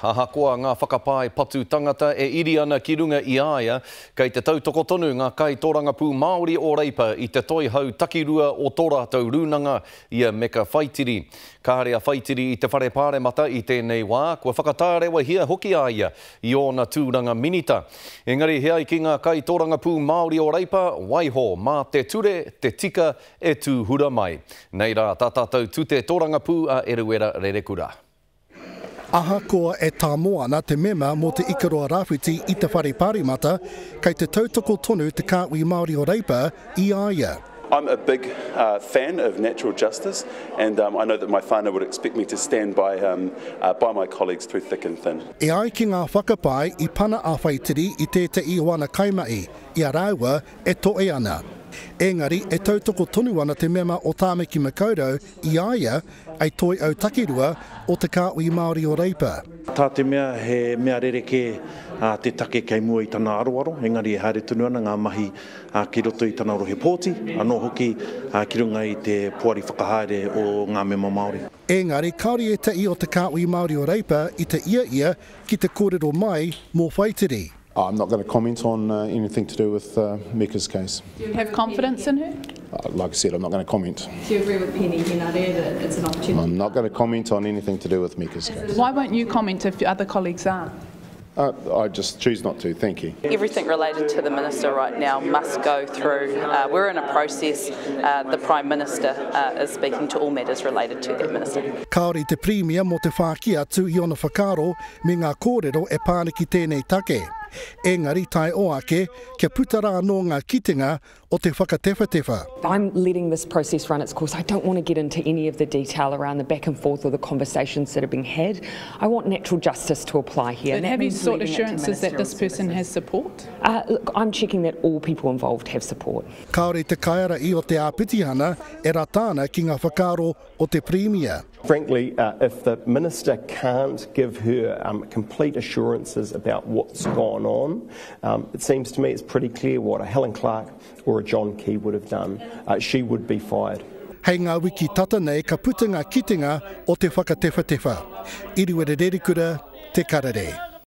Ahakoa ngā whakapae patu tangata e iri ana ki runga i a ia, kei te tautoko tonu ngā kaitōrangapū Māori o Reipa i te toihau takirua o tō rātou rūnanga, i a Meka Whaitiri. Kāre a Whaitiri i te Whare Pāremata i tēnei wā, kua whakatārewahia hoki a ia i ōna tūranga minita. Engari he ai ki ngā kaitōrangapū Māori o Reipa, waiho mā te ture, te tika e tūhura mai. Nei rā tā tātou tute tōrangapū a Eruera Rerekura. Ahakoa e tāmō ana te mema mō Te Ikaroa Rāwhiti i te Whare Pāremata, kei te tautoko tonu te kāhui Māori o Reipa i a ia. I'm a big fan of natural justice and I know that my whānau would expect me to stand by by my colleagues through thick and thin. E ai ki ngā whakapae i pana a Whaitiri i tētehi o ana kaimahi, i a rāua e toe ana. Engari e tautoko tonu ana te mema o Tāmaki Makaurau i a ia hei toi au takirua o te kāhui Māori o Reipa. Tā te mea he mea rerekē te take kei mua i tana aroaro, engari e haere tonu ana ngā mahi ki roto i tana rohe pōti, anō hoki ki runga i te poari whakahaere o ngā mema Māori. Engari kāore ētahi o te kāhui Māori o Reipa i te ia ia ki te kōrero mai mō Whaitiri. I'm not going to comment on anything to do with Meka's case. Do you have confidence in her? Like I said, I'm not going to comment. Do you agree with Peeni Henare that it's an opportunity? I'm not going to comment on anything to do with Meka's case. Why won't you comment if other colleagues are? Uh, I just choose not to, thank you. Everything related to the Minister right now must go through. Uh, we're in a process. Uh, the Prime Minister uh, is speaking to all matters related to that Minister. Kāore te Pirimia mō te whāki atu i ōna whakaaro me ngā kōrero e pā ana ki tēnei take. Engari tae oa ake, kia puta rā anō ngā kitenga o te whakatewhatewha. I'm letting this process run its course. I don't want to get into any of the detail around the back and forth or the conversations that are being had. I want natural justice to apply here. But have you sought assurances that this person has support? Uh, look, I'm checking that all people involved have support. Kāore te kaiārahi o te āpitihana e rata ana ki ngā whakaaro o te Pirimia. Frankly, uh, if the minister can't give her um, complete assurances about what's gone on, um, it seems to me it's pretty clear what a Helen Clark or a John Key would have done. Uh, she would be fired. Hei ngā wiki tata nei ka puta ngā kitenga o te whakatewhatewha. Iriwere Rerikura, Te Karere.